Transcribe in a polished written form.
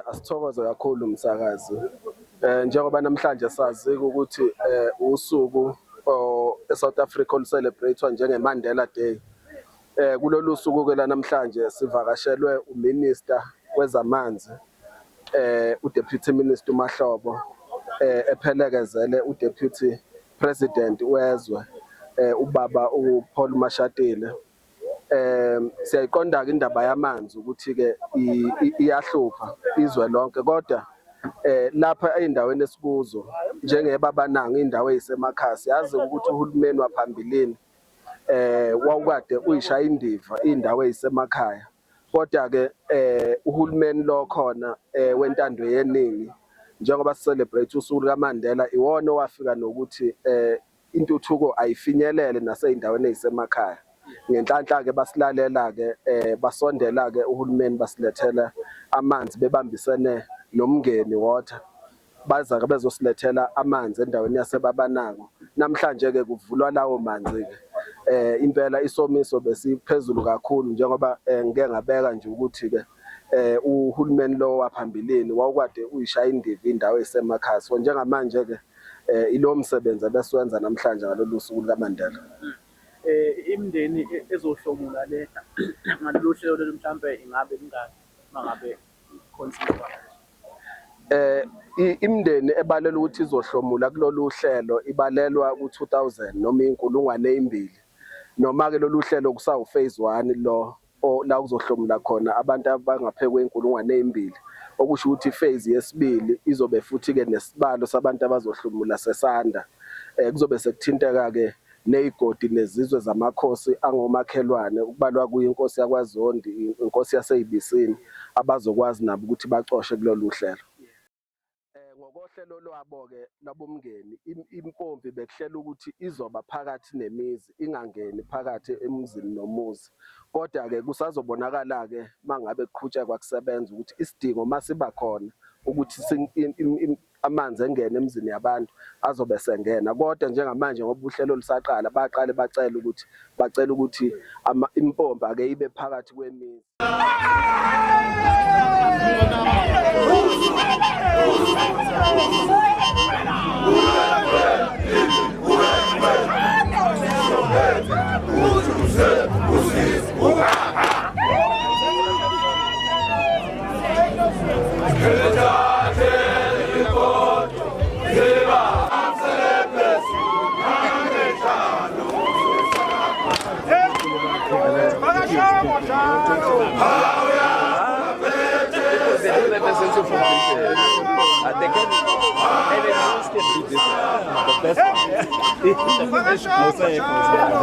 Asithokoze kakhulu msakazi. Njengoba namhlanje sazi ukuthi usuku eSouth Africa olucelebratewa njenge Mandela Day. Kulolu suku ke la namhlanje sivakashelwe uMinister wezamanzi uDeputy Minister uMahlobo ephelekezele uDeputy President wezwe ubaba uPaul Mashatile. Siyayiqonda ke indaba yamanzi ukuthi ke iyahlupha izwe lonke, kodwa lapha ey'ndaweni esikuzo njengeBabanango, iy'ndawo ey'semakhaya, siyazi ukuthi uhulumeni waphambilini wawukade uyishaya indiva iy'ndawo ey'semakhaya, kodwa ke uhulumeni lo khona wentando yeningi, njengoba celebrate usuku lukaMandela, iwona owafika nokuthi intuthuko ayifinyelele nasey'ndaweni ey'semakhaya. Ngenhlanhla-ke basilalela-ke, basondela-ke uhulumeni basilethela amanzi bebambisene noMngeni Water, baza-ke bezosilethela amanzi endaweni yaseBabanango. Namhlanje-ke kuvulwa lawo manzi-ke. Impela isomiso besiphezulu kakhulu, njengoba ngike ngabeka nje ukuthi-ke uhulumeni lo waphambilini wawukade uyishaya indiva indawo ey'semakhaya. So njengamanje-ke ilo msebenzi ebesiwenza namhlanje ngalolu suku lukaMandela. Imindeni ezohlomula le ngalolu hlelo lolu mhlampe ingabe ingaki mangabe khona? Imindeni ebalelwa ukuthi izohlomula kulolu hlelo ibalelwa ku-2000 noma iy'nkulungwane ey'mbili, noma-ke lolu hlelo kusawu phase 1 lo la kuzohlomula khona abantu abangaphezu kwey'nkulungwane ey'mbili, okusho ukuthi phase yesibili izobe futhi-ke nesibalo sabantu abazohlomula sesanda. Kuzobe sekuthinteka-ke ney'godi nezizwe zamakhosi angomakhelwane, ukubalwa kuyo inkosi yakwaZondi, inkosi yaseYibisini, abazokwazi nabo ukuthi bacoshe kulolu hlelo. Ngokohlelo lwabo-ke laboMngeni, impompi bekuhlela ukuthi izoba phakathi nemizi, ingangeni phakathi emzini nomuzi, kodwa-ke kusazobonakala-ke mangabe kuqhutshekwa kusebenza ukuthi isidingo masiba khona ukuthi amanzi engene emzini yabantu azobe sengena. Kodwa njengamanje ngoba uhlelo lusaqala, baqale bacela ukuthi impompi ake ibe phakathi kwemizi. They can, anyone can do this. The best one.